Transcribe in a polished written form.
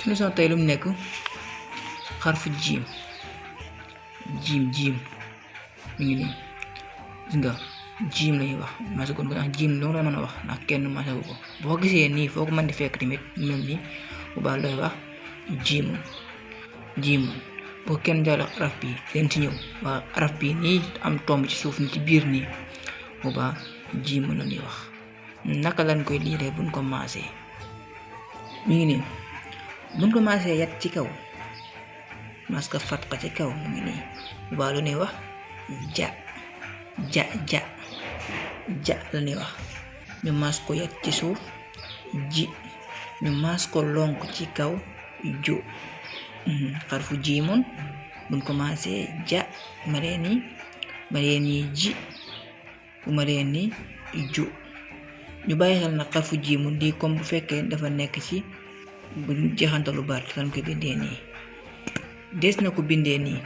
leçon tey lu mu nekk xarfu jiim mi ngi nii gis nga jiim lañuy wax maase kon ko jiim doo la mën a wax ndax kenn maase wu ko boo gisee nii foo ko mën di fekk tamit mel nii bu baax looy wax jiim boo kenn jàll araf bi leen ci ñëw waa araf bi nii am tomb ci suuf ni ci biir nii bu baax jiim la ñuy wax naka lañ koy liiree buñ ko maasee mi ngi nii buñ ko maasee yat ci kaw mas ka fatqa ci kaw mu ngi nii bu baax lu ñuy wax ja la ñuy wax ñu maas ko yat ci suuf ji ñu maas ko lonk ci kaw ju xarfu jiimoon buñ ko maasee ja maree nii ji bu maree nii ju ñu bàyyi xel nag xarfu jiimoon di comme bu fekkee dafa nekk ci bu jeexantalu baat kan ko bindee nii des na ko bindee nii